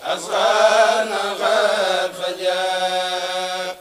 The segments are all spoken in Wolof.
أصغانا قد فجاء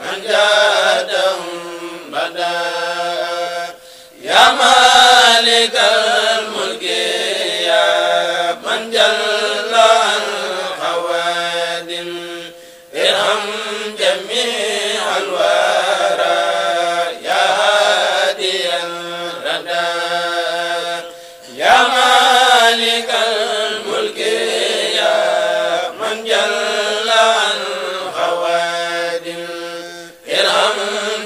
من جادهم بدا يا مالك الملك يا من جل عن خواد ارحم جميع الورى يا هادي الردى يا مالك الملك يا من جل عن خواد ارحم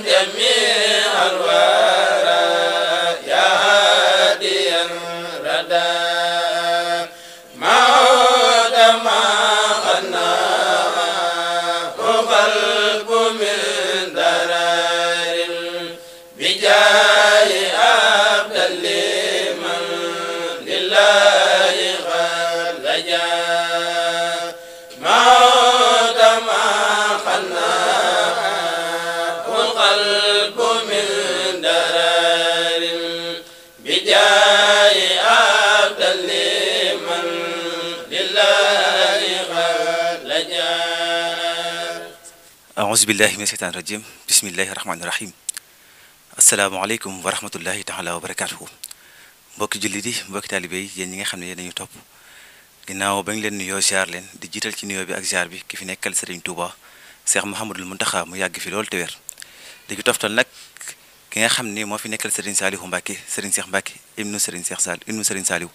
جميع الورى يا هادي الردى موت ما قنا قلب من درار بجاه عبد لمن لله قد لجا موت ما قنا قلب من درار بجاه عبد لمن لله قد لجا أعوذ بالله من الشيطان الرجيم بسم الله الرحمن الرحيم asalaamaaleykum wa rahmatullahi taala wa barakaatuhu mbokki jullit yi mbokki taalibe yi yéen ñi nga xam ne yéen dañu topp ginnaaw ba ngi leen nuyoo ziar leen di jiital ci nuyoo bi ak ziar bi ki fi nekkal Serigne Touba Cheikh Mouhamadul Mountakha mu yàgg fi loolu te wér di toftal nag ki nga xam ni moo fi nekkal Serigne Saliou Mbacke Serigne Cheikh Mbacke ibnu Serigne Saliou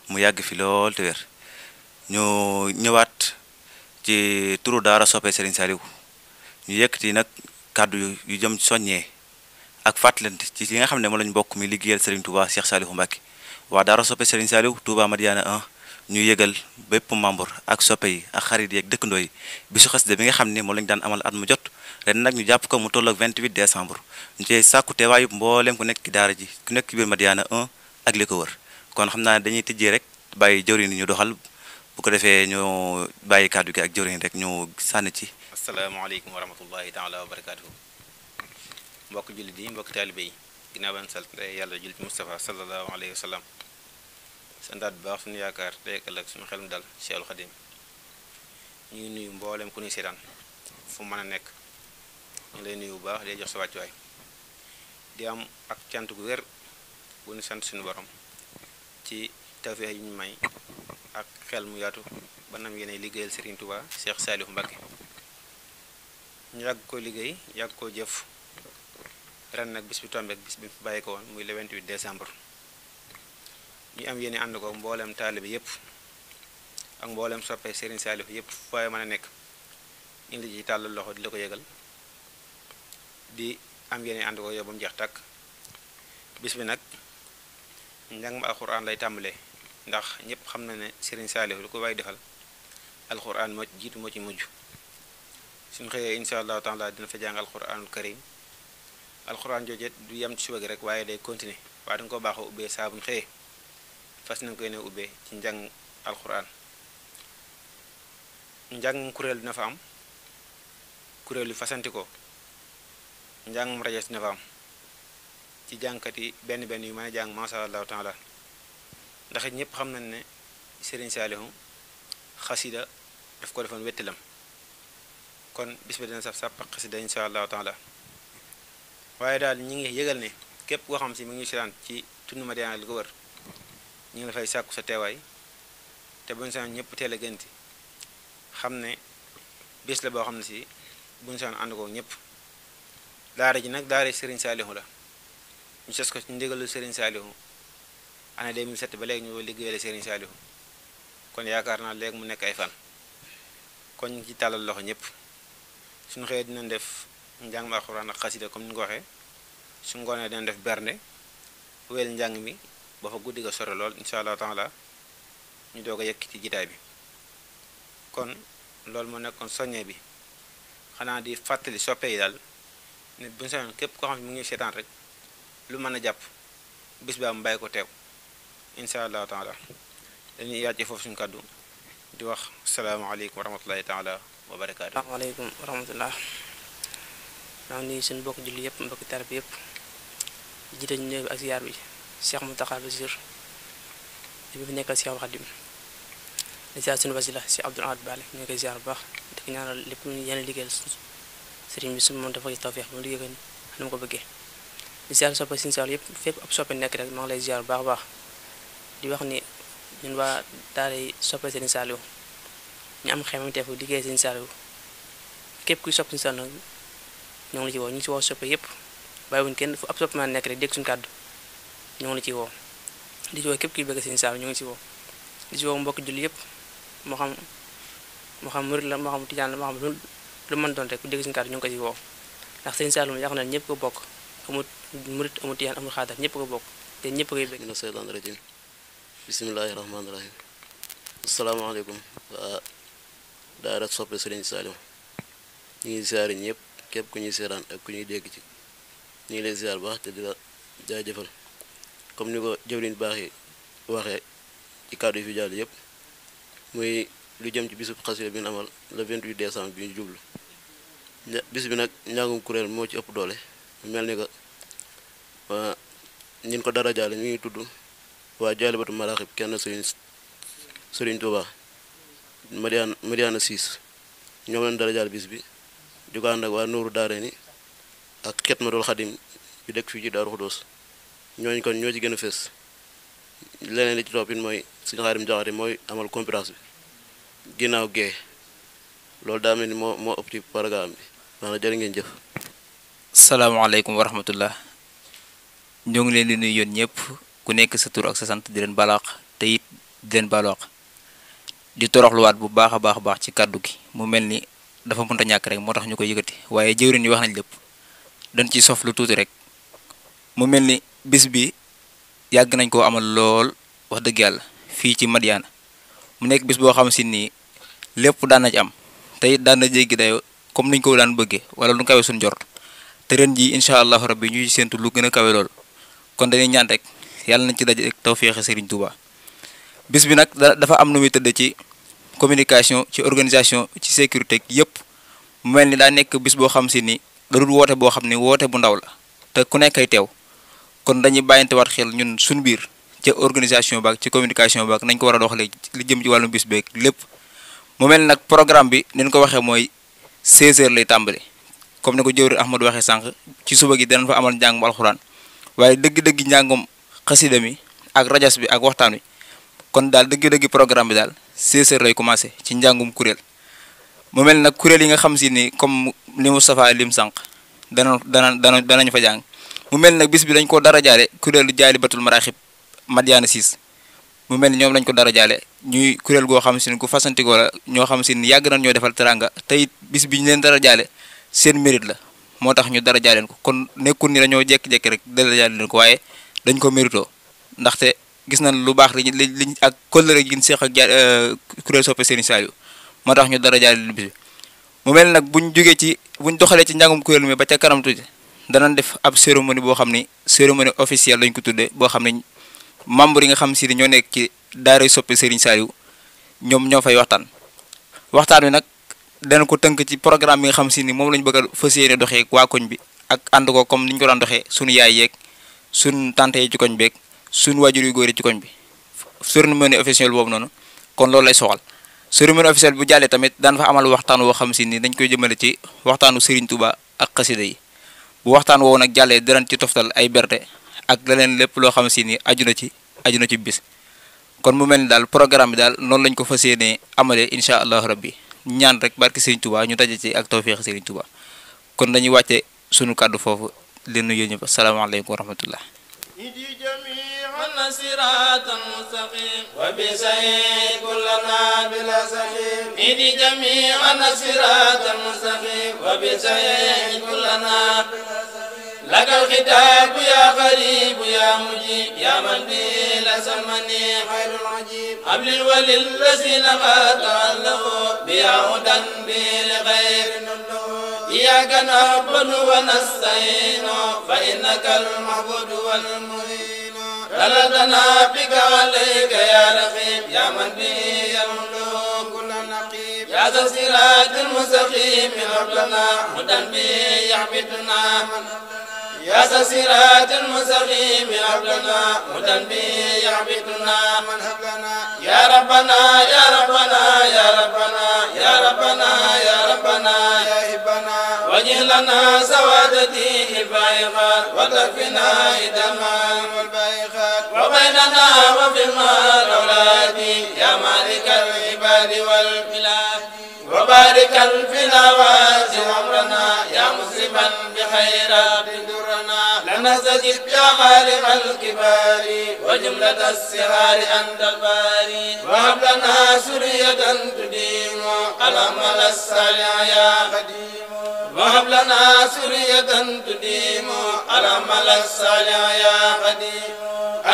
mu yàgg fi loolu te wér ñu ñëwaat ci turu daara soppee Serigne Saliou ñu yëkkati nag kàddu yu jëm soññee ak fàttalante ci li nga xam ne moo lañ bokk mi liggéeyal Serigne Touba Cheikh Saliou Mbacke waa daara soppe Serigne Saliou Touba Madiana 1 ñu yëgal bépp membre ak soppe yi ak xarit yi ak dëkkandoo yi bisu xasida bi nga xam ne moo lañ daan amal at mu jot ren nag ñu jàpp ko mu tolloog 28 décembre ñu cey sàkku teewaayu mbooleem ku nekk ci daara ji ku nekk ci biir Madiana 1 ak li ko wër kon xam naa dañuy tëjee rek bàyyi jëwriñ ñu doxal bu ko defee ñu bàyyi kàddu gi ak jëwriñ rek ñu sànni ci. asalaamaaleykum wa rahmatullahi taala wa barakaatuhu mbokk jullit yi mbokk taalibe yi ginnaaw ban sant yàlla jullit Moustapha sallallahu alayhi wa sallam santaat bu baax suñu yaakaar tey ak ëllëg suñu xelum dal Cheikhul Khadim ñu ngi nuyu mboolem ku ñuy seetaan fu mën a nekk ñu lay nuyu bu baax day jox sa wàccuwaay di am ak cant gu wér bu ñu sant suñu borom ci tawfeex yi ñu may ak xel mu yaatu ba nam yéenay liggéeyal Serigne Touba Cheikh Saliou Mbacke ñu yàgg ko liggéey yàgg ko jëf ren nag bis bi tombeek bis bi fi bàyyi ko woon muy le 28 décembre ñu am yéene ànd ko mboolem taalibe yëpp ak mboolem soppe Serigne Saliou yëpp fooy mën a nekk ñu ngi la ci tàllal loxo di la ko yëgal di am yéene ànd ko yow ba mu jeex tàkk. bis bi nag njàng ma alxuraan lay tàmbalee ndax ñëpp xam na ne Serigne Saliou lu ko waay defal alxuraan moo ci jiitu moo ci mujj suñu xëyee incha allahu taala dina fa jàng alxuraanul karim alxuraan jooje du yem ci suba gi rek waaye day continuer waaye danga ko baaxoo ubbee saa buñ xëyee fas nañ koy ne ubbee ci njàng alxuraan njàng kuréel dina fa am kuréel yu fasanti ko njàngum rajas dina fa am ci jàngkat yi benn yu mën a jàng masha allahu taala ndax it ñëpp xam nañ ne Serigne Saliou xasida daf ko defoon wettilam kon bis bi dina saf sàpp xasida insha allahu taala waaye daal ñi ngi yëgal ne képp koo xam si mu ngi siraan ci tund Madiyana li ko wër ñu ngi la fay sàkku sa teewaay te buñu saan ñëpp teel a gënti xam ne bis la boo xam ne si buñu saan ànd ko ñëpp daara ji nag daara Serigne Saliou la ñu sos ko ci ndigalu Serigne Saliou année 2007 ba léegi ñu liggéeyale Serigne Saliou kon yaakaar naa léegi mu nekk ay fan kon ñu ngi ci tàllal loxo ñëpp suñu xëyee dinañ def njàng ma alxuraan ak xasida comme ni ñu ko waxee su ngoonee dinañ def bernde wéyal njàng mi ba fa guddi ga sore lool incha allah taala ñu doog a yëkk ci jitaay bi kon loolu moo nekkoon soññee bi xanaa di fàttali soppe yi daal nit bu ñu sañoon képp koo xam ne mu ngi seetaan rek lu mën a jàpp bis ba mu bàyyi ko teew incha allahu taala dañuy yàcce foofu suñu kàddu di wax asalaamaaleykum wa rahmatullahi taala wa barakaatu. asalaamaaleykum wa rahmatullah maa ngi nuyu suñu mbokk julli yëpp mbokki tarab yëpp jiite ñu ñëw ak ziar bi Cheikh Mountakha Bassirou bi fi nekkal Cheikh Khadim di ziar suñu wasila Cheikh Abdoul Ahad Bale ñu ngi koy ziar bu baax di ko ñaanal lépp lu yéen liggéeyal sëriñ bi su moom dafa tawfeex ba mu liggéey ko ni mu ko bëggee di ziar soppe Serigne Saliou yëpp fépp ab soppe nekk rek maa ngi lay ziar bu baax a baax di wax ni ñun waa daara yi soppe Serigne Saliou ñu am xemanteef liggéey Serigne Saliou képp kuy sopp Serigne Saliou ñoo ngi la ci woo ñu ngi ci woo soppe yëpp bàyyiwuñ kenn fu ab soppe ma nekk rek dégg suñu kàddu ñoo ngi la ci woo di ci woo képp kuy bëgg Serigne Saliou ñu ngi ci woo di ci woo mbokk julli yëpp moo xam murid la moo xam tijaan la moo xam lu mën doon rek ku dégg suñu kàddu ñu ngi ko ci woo ndax Serigne Saliou yaakaar naa ñëpp ko bokk amul murid amul tijaan amul xaadar ñëpp ko bokk te ñëpp koy bëgg. mina seytaan rajim bismillahi rahmaani rahim asalaamaaleykum waa daara soppe Serigne Saliou ñu ngi ziare ñëpp képp ku ñuy seeraan ak ku ñuy dégg ci ñu ngi leen ziar baax te di la jaajëfal comme ni ko jëwriñ baax yi waxee ci kàddu yi fi jàll yëpp muy lu jëm ci bisub xasida bi ñu amal le 28 décembre bi ñu jublu bis bi nag njàngum kuréel moo ci ëpp doole mel ni que ñin ko dara jaale ñu ngi tudd waa Jaalibatu Maraaxib kenn Sëriñ Tuubaa Madiyana 6 ñoom leen dara jaal bis bi di ko ànd ak waa Nuuru Daarayni ak Xidmatul Xadim yu dëkk fii ci Daaru Xudoos ñooñu kon ñoo ci gën a fees leneen li ci topp it mooy suñu Xaadim Jaxate mooy amal conférence bi ginnaaw gee loolu daa mel ni moo ëpp ci programme bi maanaam jërë ngeen jëf. salaamaaleykum wa rahmatullah ñoo ngi leen di nuyu yéen ñëpp ku nekk sa tur ak sa sant di leen balaax te it di leen balaax di toroxluwaat bu baax a baax ci kàddu gi mu mel ni dafa mënta ñàkk rek moo tax ñu koy yëkkati waaye jëwriñ yi wax nañ lépp dañ ci sof lu tuuti rek mu mel ni bis bi yàgg nañ koo amal lool wax dëgg yàlla fii ci Madiyana mu nekk bis boo xam si nii lépp daan na ci am te it daan na jéggi dayoo comme niñ ko daan bëggee wala lu kawe suñu jort te ren ji incha allahu rabbi ñuy séntu lu gën a kawe lool kon dañuy ñaan rek yàlla nañ ci daje ak tawféexe Serigne Touba bis bi nag dafa am nu muy tëdd ci communication ci organisation ci sécurité yëpp mu mel ni daa nekk bis boo xam si ni da dul woote boo xam ni woote bu ndaw la te ku nekk ay teew kon dañuy bàyyantewaat xel ñun suñu biir ci organisation baak ci communication baak nañ ko war a doxalee li jëm ci wàllum bis beeg lépp mu mel ni nag programme bi ni ñu ko waxee mooy 16h lay tàmbali comme ni ko jëwri Ahmadou waxee sànq ci suba gi danañ fa amal njàngum alxuraan waaye dëgg-dëgg njàngum xasida mi ak rajas bi ak waxtaan wi kon daal dëgg-dëgg programme bi daal 16h lay commencé ci njàngum kuréel mu mel nag kuréel yi nga xam si ni comme ni Moustapha lim sànq danañ fa jàng mu mel nag bis bi dañ ko dara jaare kuréelu Jaalibatul Maraaxib Madiyana 6 mu mel ni ñoom lañ ko dara jaale ñuy kuréel goo xam si ne ku fasantikoo la ñoo xam si ne yàgg nañ ñoo defal teranga te it bis bi ñu leen dara jaale seen mérite la moo tax ñu dara jaaleen ko kon nekkul ni dañoo jekki-jekki rek dara jaale leen ko waaye dañ ko méritoo ndaxte gis nañ lu baax liñ ak kóllëre gi ñu seex ak kuréel soppe Serigne Saliou moo tax ñu dara jaale leen bis bi mu mel nag buñ doxalee ci njàngum kuréel mi ba ca kanam tuuti danañ def ab cérémonie boo xam ni cérémonie officielle lañ ko tuddee boo xam ne membre yi nga xam si ni ñoo nekk ci daara soppe Serigne Saliou ñoom ñoo fay waxtaan wi nag dana ko tënk ci programme bi nga xam si ni moom lañ bëgg a fas yéene doxee waa koñ bi ak ànd ko comme ni ñu ko daan doxee suñu yaay yeeg suñu tante yi ci koñ beeg suñu waajur yu góor yi ci koñ bi cérémonie officielle boobu noonu kon loolu lay soxal cérémonie officielle bu jàllee tamit daan fa amal waxtaan woo xam si ni dañ koy jëmale ci waxtaanu Serigne Touba ak xasida yi bu waxtaan woowu nag jàllee dinañ ci toftal ay berte ak leneen lépp loo xam si ni aju na ci bis kon mu mel ni daal programme bi daal noonu lañ ko fas yéenee amalee incha allahu rabbi ñaan rek barke Serigne Touba ñu daje ci ak tawféex Serigne Touba kon dañuy wàcce sunu kàddu foofu leen nuyu ñëpp asalaamaaleykum wa rahmatullah صراط مستقيم وبسعيد كلنا بلا سخيم إدي جميعنا صراط مستقيم وبسعيد كلنا لك الختاب يا قريب يا مجيب يا من به لسمني خير العجيب قبل الولي الذين قد تعلقوا بيا هدى به لغير إياك نعبد ونستعين فإنك المعبود والمعين دلتنا بك عليك يا رقيب يا من به يملك كل نقيب يا ذا الصراط المستقيم ربنا هدى به يعبدنا يا ذا الصراط المستقيم ربنا هدى به يعبدنا من هبلنا يا ربنا يا ربنا يا ربنا يا ربنا يا ربنا يا هبنا وجه لنا سوادتي البائغات وتكفنا إدما والبائغات وبيننا وفي المال أولادي يا مالك العباد والبلاد وبارك فينا واسع عمرنا يا مسلما بخيرات درنا لنستجب يا خالق الكبار وجملة الصغار أنت الباري وهب لنا سرية تديم الأمل الصالح يا خديم وهب لنا سرية تديم الأمل الصالح يا خديم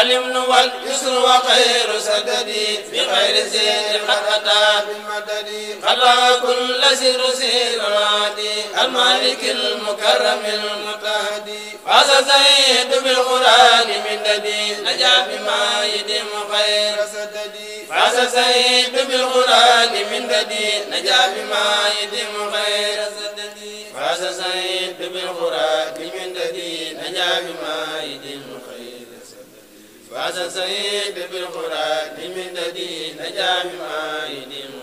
اليمن واليسر وخير سددي بخير سير قد أتى بالمدد خلق كل سر سير العادي المالك المكرم المتهدي فاز زيد بالقرآن من ددي نجا بما يديم خير سددي فاز زيد بالقرآن من ددي نجا بما يديم خير سددي فاز زيد بالقرآن من ددي نجا بما يديم خير سددي فاز زيد بالقرآن من ددي نجا بما يديم